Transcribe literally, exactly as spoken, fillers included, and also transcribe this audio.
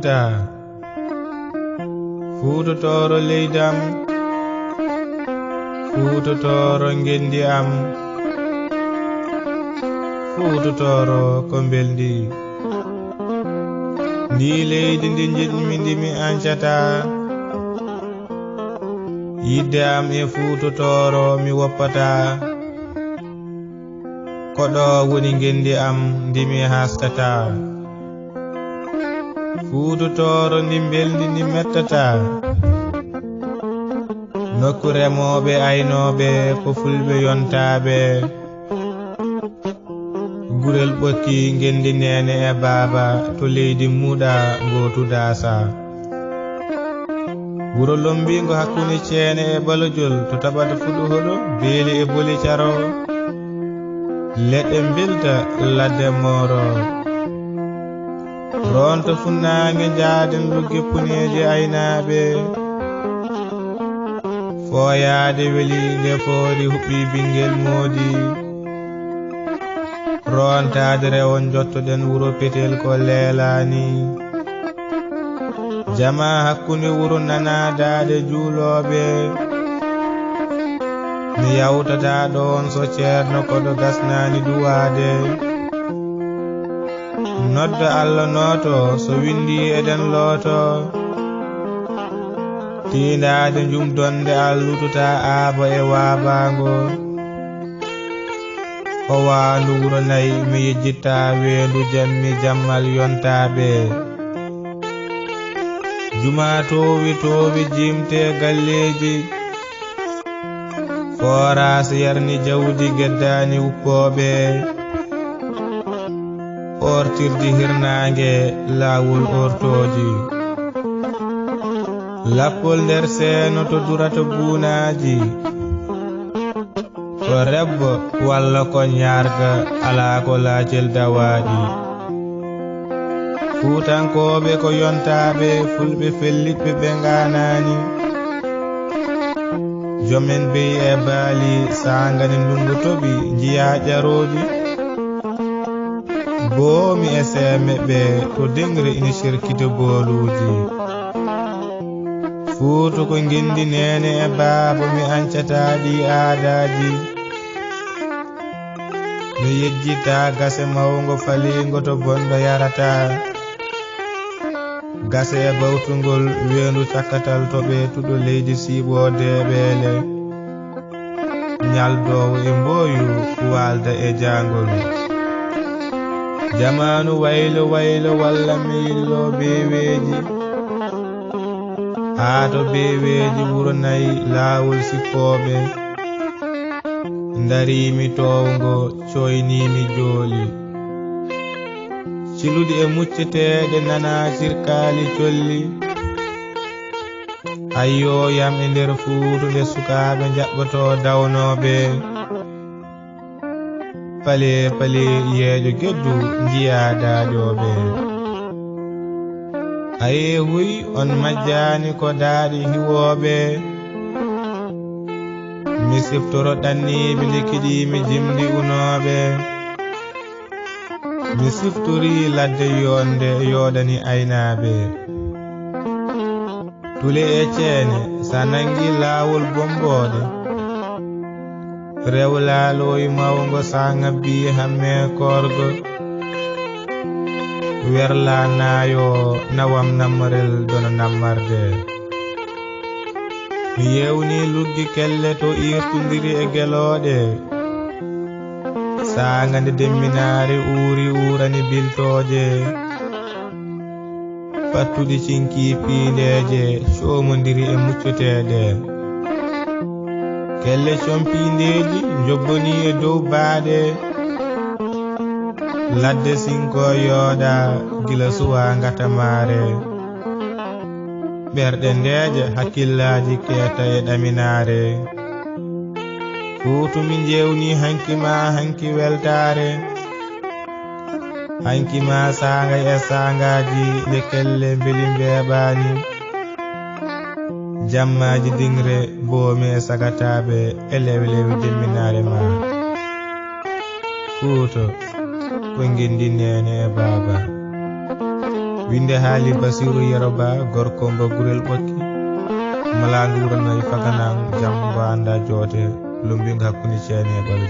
Ta. Fuuta Tooro leydi am, Fuuta Tooro ngenndi am, Fuuta Tooro ko mbelndi. Ndi leydi ndi njiɗmi ndi mi ancata, yidde am e Fuuta Tooro mi woppata. Ko ɗo woni ngenndi am ndi mi haaskata. Fuuta Tooro ndi mbelndi ndi mettata. Nokku remooɓe aynooɓe ko fulɓe yontaaɓe. Gurel ɓokki ngenndi neene e baaba to leydi muuɗa ngootu daasa. Wuro lommbiingo hakkunde ceene e ɓalojol to taɓata fuɗo hoɗo beeli e boli caro. Leɗɗe mbelta ladde mooro. Ronto funnaange njaaden lugge puneeje aynaaɓe. Fooyaade weli nde foori huɓɓi ɓinngel moodi. Rontaade rewo njottoɗen wuro petel ko leelaani. Jama hakkunde wuro nana daade juulooɓe. Mi yawtata ɗoon so ceerno koɗo gasnaani duwaade. Nodda Allah nooto so winndi eɗen looto. Tiindaade njum donde a lututa aaba e waabaango. O waandu wuro nayi mi yejjitta weendu jammi jammal yontaaɓe. Juma toowi toowi jimte galleeji. Fooraas yarni jawdi geddaani uppooɓe. Ortirdi hirnaange laawol ortooji. Lappol nder seeno to durata buunaaji. Ko rebbo walla ko ñaarga alaa ko laacel dawaaɗi. Fuutankooɓe ko yontaaɓe fulɓe fellitɓe ɓe ngaanaani. Joom en beyi e baali saangani ndungu toɓi njiyaa ƴarooji. Boomi e seemeɓe to deŋre ina cerkita booluuji. Fuuta ko ngenndi neene e baaba mi ancataa ɗi aadaaji. Mi yejjitaa gase mawngo faliingo to bonɗo yarataa. Gase e bawtungol weendu cakkatal to ɓe tuɗo leydi siiɓoo deeɓeele. Ñaldoowo e mbooyu waalda e jaangol. Jamaanu waylo waylo walla mi yillo beeweeji. Haa to beeweeji wuro nayi laawol sippooɓe. Ndariimi toowngo coyniimi jooli. Ciluɗi e mucceteeɗe nana cirkaali colli. Ayyoo yam e nder Fuuta nde sukaaɓe njaɓɓotoo dawnooɓe. Palee palee yeeƴo geddu njiyaa daaƴooɓe. Ayee huy on majjaani ko daaɗi hiwooɓe. Mi siftoro ɗanniiɓe nde kiɗiimi jimɗi unooɓe. Mi siftori ladde yonde yooɗani aynaaɓe. Tule e ceene, sa nangi laawol bombooɗe. Rew laaloyi mawngo sa ngabbi hamme koorgo. Werla naayo nawam nammarel dono nammarde. Mi yewni luggi kelle to irtundiri e gelooɗe. Saanga nde demminaare uuri uurani biltooje. Fattuɗi cinki piindeeje coomondiri e muccoteeɗe. Kelle compiindeeji njobboni e dow baaɗe. Ladde sinko yooɗa gila suwa ngatamaare. Ɓerɗe ndeeƴa hakkillaaji keeta e ɗaminaare. Fuutu mi njewni hanki ma hanki weltaare. Hanki ma saanga e saangaaji nde kelle mbeli mbeeɓaani. Jammaaji dingre boomi e sagataaɓe e lewlewi demminaare ma. Fuuta ko ngenndi neene e baaba. Winde haali Basiru Yeroba, gorko mbo gurel ɓokki. Malaandu wuro nayi faganan, jam mbo anda joote, lumbinga hakkunde ceene e ɓale.